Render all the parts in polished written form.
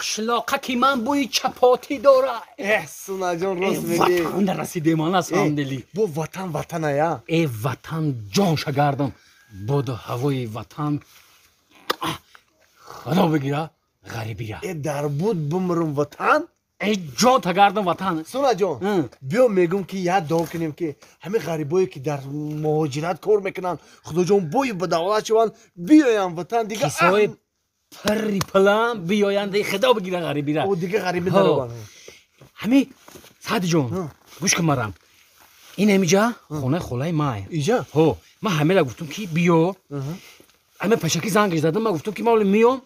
Қишлоқаки ман бӯи чапотӣ дора. Э, Сунаҷон, рост мегӣ. Ватан расидем, на самом деле. Бо ватан ватаная. Э, ватан ҷонша гардам. Боду ҳавои ватан худо бигира ғарибира. Э, дар буд бумрум ватан. Э, ҷон тагардам ватан. Сунаҷон, биё мегӯм ки як дуо кунем ки ҳамин ғарибое ки дар муҳоҷират кор мекунанд, худоҷон бои ба давлат шаванд, биёянд ватан дига. Кисои пирри пилам биёянд, худо бигира ғарибира. О, дига ғарибӣ дарованд. Ҳами Саъдиҷон, гӯш кун марам. Ин ҳамиҷа хонаи холаи май. Иҷа? Ҳо, ман ҳамела гуфтум ки биё. Ҳама пешакӣ зангаш задам, ман гуфтум ки ман оле миём.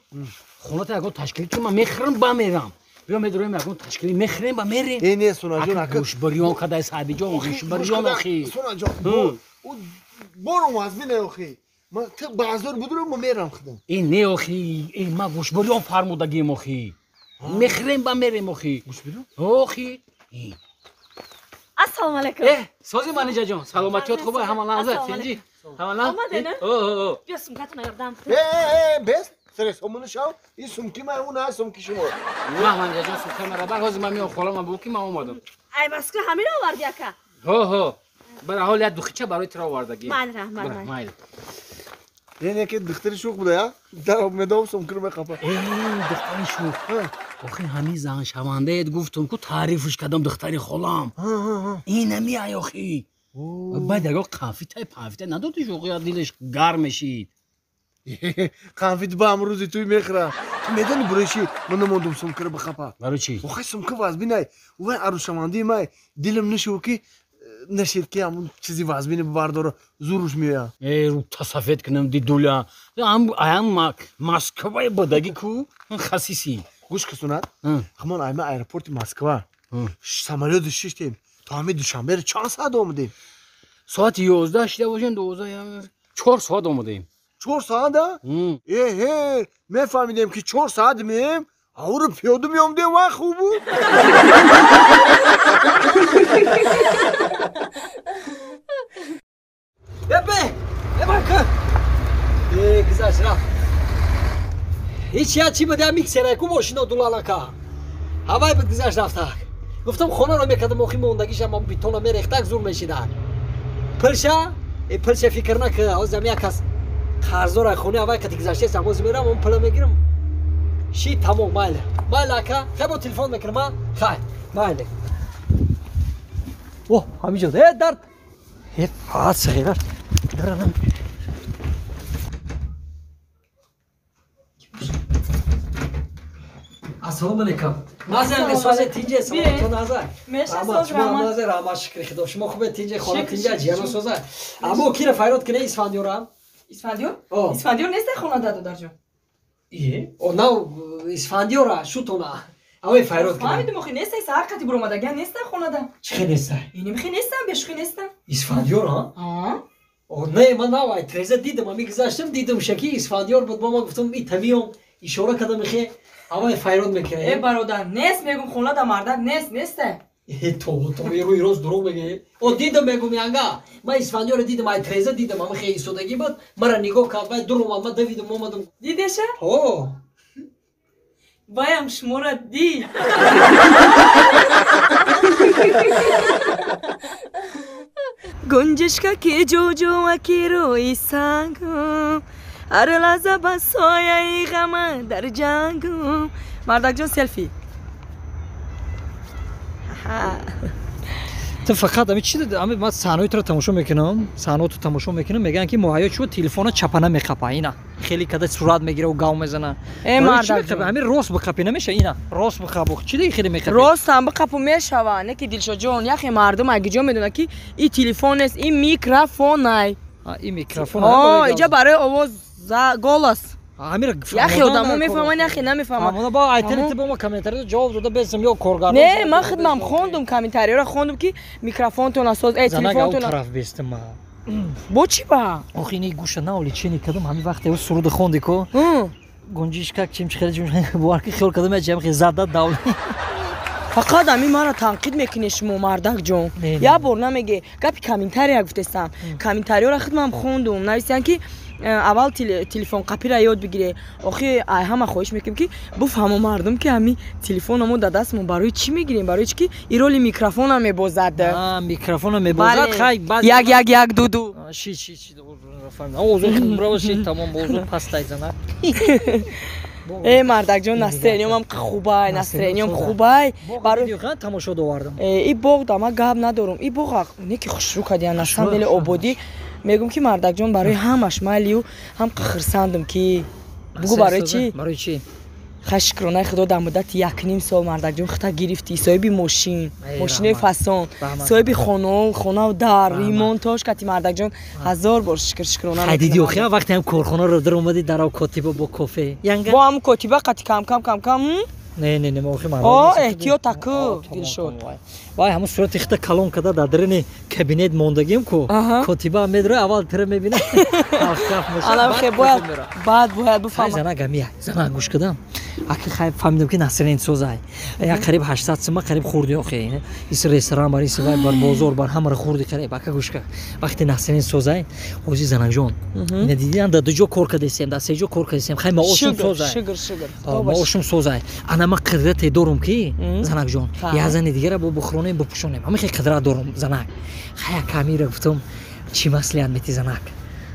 Хоната ягон ташкилӣ кун, ман мехӯрам ба мерам. Биё медорем ягон ташкилӣ мехӯрем ба мерем. Э, не, Сунаҷон, ака. Гӯшбариён кадай Саъдиҷон, гӯшбариён охи. Сунаҷон, борум аз бина охи. Ман ту баъзор будурум, ман мерам худам. Э, не охи, э, ман гӯшбариён фармудагим охи. Мехӯрем ба мерем охи. Гӯшбариён? Охи. Ассалому алайкум. Э, сози Манижаҷон, саломатиёт хуб, ҳама нағз, тинҷӣ. Ҳама нағз? Омаден? О, о, о. Биё сумкатона ёрдам. Э, э, э, бес, стресс, омону шав, ин сумки ман, он ҳаст сумки шумо. Ман Манижаҷон, сумкаи мара бар, ҳозир ман меом хола, ман бигӯ ки ман омадам. Ай, Москва ҳамин оварди ака? Ҳо, ҳо. Бара ҳол як духича барои туро овардагӣ. Майли, раҳмат, майли. Майли. Ин яке духтари шӯх буда, я? Дар медом сумкиро меқапа. Э, духтари шӯх. Охи ҳамин заншавандаед гуфтум ку таърифш кардам духтари холам. Ин ҳами ай охи. Баъд ягон қанфитай панфитай надоди шӯхия дилаш гарм мешид. Қанфит ба амрӯзи туй мехӯра. Ту медони барои чӣ ман намондум сумкиро бихапа? Барои чӣ? Охи сумка вазбинай. Вай арӯзшавандаи май дилам нашуд ки нашед ки ҳамун чизи вазбини бардора зуруш меояд. Э, рута сафед кунам дидуля. Аям Москваи бодагӣ ку хасисӣ. Гӯш ки Сунат, ҳамон айма аэропорти Москва самолёт шиштем то ҳамин Душанберо чанд соат омадем? Соати 11 шида бошем, 12, 4 соат омадем. 4 соат, а? Эҳе, мефаҳмидем ки 4 соат меем, авру пиёда меомдем, вай хуб буд. Эбе, эбака. Э, гузашт рафт. Ҳеч я чӣ буд, я миксера ку мошино дулалака. Ҳавай буд, гузашт рафтак. Гуфтам хонаро мекардам, охи мондагишам ам битона мерехтак зур мешидак. Пилша? Э, пилша фикр нака, ҳозир як кас қарздор хонаи ҳавай қати гузаштаст, ҳозир мерам, он пила мегирам. Ши тамом, майли. Майли ака, хай бо телефон мекунам, а? Хай, майли. О, ҳамиҷо. Э, дард. Э, фақат сағирар. Даранам. Ассалому алайкум. Мазан созе тинҷе саломатон аза. Раҳмат, раҳмат, шукри худо. Шумо хубе тинҷе, хона тинҷе, ҷиҳано соза. Аммо кира файрод кине Исфандиёрам? Исфандиёр? Исфандиёр нест хона додарҷон. Е, о нав Исфандиёра шутона. Авай файрод кине. Фаҳмидум, охи нест, саҳар қати буромадагиан нест хонада. Чӣ хел нест? Иним хи нестам, бешухи нестам. Исфандиёр, ҳа? О, не, ман нав ай треза дидам, ами гузаштам, дидам шаки Исфандиёр буд, бо ман гуфтам и тамиём, ишора кардам ихе. Авай файрод мекунем. Э, бародар, нест мегум хонада мардак нест, несте. Э, то, то, рӯи рост дурӯғ мегӯӣ. О, дидам мегум янга. Ман Исфандиёро дидам, ай треза дидам, ами хе истодагӣ буд, мара нигоҳ кард, вай дур омад, ман давидам, омадам. Дидеша? Ҳо. Ваям шуморо дид. Гунҷишкаки ҷуҷӯаки рӯи сангум, ҳар лаҳза ба сояи ғама дар ҷангум. Мардакҷон, селфи. Ту фақат ами чи ами ман саҳнаҳои туро тамошо мекунам, саҳнаҳото тамошо мекунам, мегӯянд ки муҳайё чӯ телефона чапана мехапа, ина хеле када сурат мегира гав мезана. Э, мардакҷон, ами рост бихапи намеша, ина рост бихапу, чи диги хеле мехапи? Ростам бихапу мешава, не ки Дилшодҷон, яхе мардум агиҷо медонад ки и телефон нест, и микрофонай. И микрофон. О, иҷа барои овоз, голос. Амир яхе одамо мефаҳманд, яхе намефаҳманд. Ҳамона ба айтели ту ба ма комментариро ҷавоб дода бесам ё коргардон. Не, ман худмам хондум комментариёро, хондум ки микрофонтон асоз, э, телефонтон. Тараф бестам ма. Бо чӣ ба? Охи ини гӯша наоли чени кадом ҳамин вақте ӯ суруд хонди ко. Гунҷишкак чим чихел чим бовар ки хиёл кардам ячам хе зада давли. Фақат ҳамин маро танқид мекунед шумо, мардак ҷон. Як бор намеге. Гапи комментария гуфтестам. Комментариёро худмам хондум. Нависиян ки аввал телефон қапира ёд бигире. Охи ай ҳама хоҳиш мекунем ки буфаҳмо мардум ки ҳами телефономо дар дастмон барои чӣ мегирем? Барои чӣ ки и роли микрофона мебозад. Микрофона мебозад. Хай баъз 1 1 1 2 2. Ши ши ши. Овозу ши тамом овозу пастай зана. Э мардакҷон, настроениёмам хубай, настроениём хубай. Барои тамошо довардам. И боғ да ма гап надорум. И боғ неки хушрӯ кардиян, на самом деле ободӣ. Мегум ки мардакҷон барои ҳамаш майлию ҳам хурсандам ки бугу барои чӣ? Барои чӣ? Хай шукронаи худо дар муддати 1.5 сол мардакҷон хита гирифтӣ, соҳиби мошин, мошинаи фасон, соҳиби хонаву дар, ремонтош кати мардакҷон ҳазор бор шукр шукрона. Хай диди охи вақте ҳам корхонаро дар омадӣ дарав котиба бо кофе. Бо ҳам котиба қати кам кам кам кам. Не не не, ма охи мардак. О, эҳтиёт таку дилшод. Вай ҳамун сурати хита калон када дар дарини кабинет мондагим ку котиба медрои аввал тира мебина. Ана хе бояд баъд бояд буфаҳмам. Зана гамия, зана гӯш кадам. Аки хай фаҳмидам ки насрин созай. Як қариб 800 сима қариб хурди охи. Ис ресторан бар ис вай бар бозор бар ҳамаро хурди қариб. Ака гӯш ка. Вақте насрин созай, ҳози занакҷон. Ина дидиам дар ду ҷо кор кардесем, дар се ҷо кор кардесем. Хай маошум созай. Шукр шукр. Маошум созай. Ана ма қудрате дорум ки занакҷон. Я зани дигара бо бухронем бупӯшонем. Ҳамин хел қудрат дорум занак. Хай камира гуфтам чӣ маслиҳат мети занак?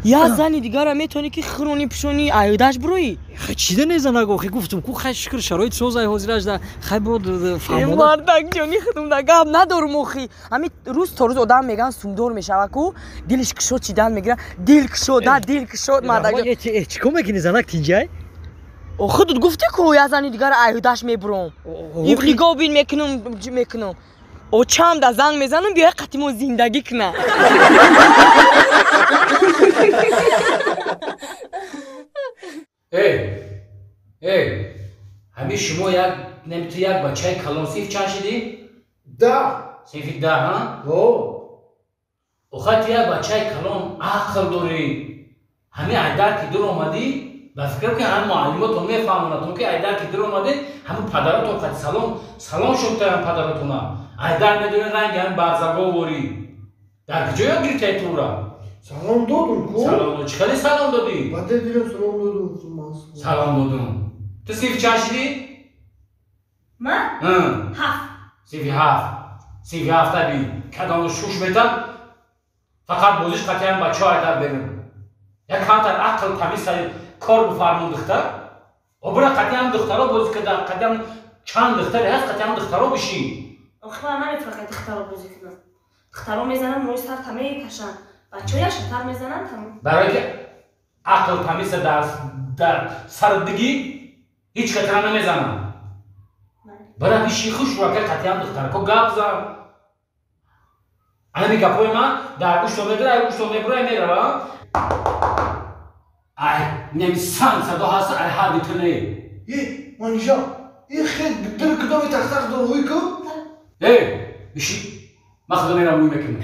Я зани дигара метавонӣ ки хӯронӣ пӯшонӣ аюдаш бирӯӣ? Хай чида не занак охи гуфтум ку хай шукр шароит созай ҳозираш да хай бод фаҳмода. Мардак ҷони худум да гап надорум охи. Ҳамин рӯз то рӯз одам меган сумдор мешава ку дилиш кушод чидан мегира. Дил кушод, да дил кушод мардак ҷон. Чӣ кор мекунӣ занак тинҷай? Худут гуфтӣ ку я зани дигара аюдаш мебурам. Нигоҳ бин мекунам. Очам да занг мезанам биёй қати мо зиндагӣ куна. Эй, эй, ҳамин шумо як ту як бачаи калон синф чанд шидӣ? Да. Синфи 10, ҳа? О. Охай ту як бачаи калон ақл дорӣ. Ҳамин айдар ки дур омадӣ, ба фикрам ки ҳамин муаллимотон мефаҳмонад ки айдар ки дур омадед, ҳамин падаротон қати салом салом шуд падаротона. Айдар медонӣ ранги ҳамин барзаговорӣ. Дар куҷо ёд гирифтаи ту ура? Салом додум ку? Салом чӣ хеле салом додӣ? Баъде дилам салом додум. Салом додум. Ту синфи чанд шидӣ? Ман? 7. Синфи 7. Синфи 7 аби. Кадом шуш метан фақат бозиш қатиан бачаҳо айдар берун. Як камтар ақл тамиз кор буфармон духтар. Обра қатиан духтаро бозӣ када, қатиан чанд духтаре ҳаст қатиан духтаро бишӣ. Охи ман наметавонам духтаро бозӣ кунам. Духтаро мезананд, мӯи сар мекашанд. Бачаҳо яшатар мезананд тамом. Барои ки ақл тамиза дар сар дигӣ ҳеҷ катра намезананд. Бара биши хуш рака қатиан духтарако гап зан. Ана гапҳои ман дар гӯштон медора, ай гӯштон мебура, мерава. Ай неми сан садо ҳаст, ай ҳарди ту не. Е, манижа, и хел дил кудоми тахтах дорӯй ку? Э, биши. Ман худо мерам ӯй мекунам.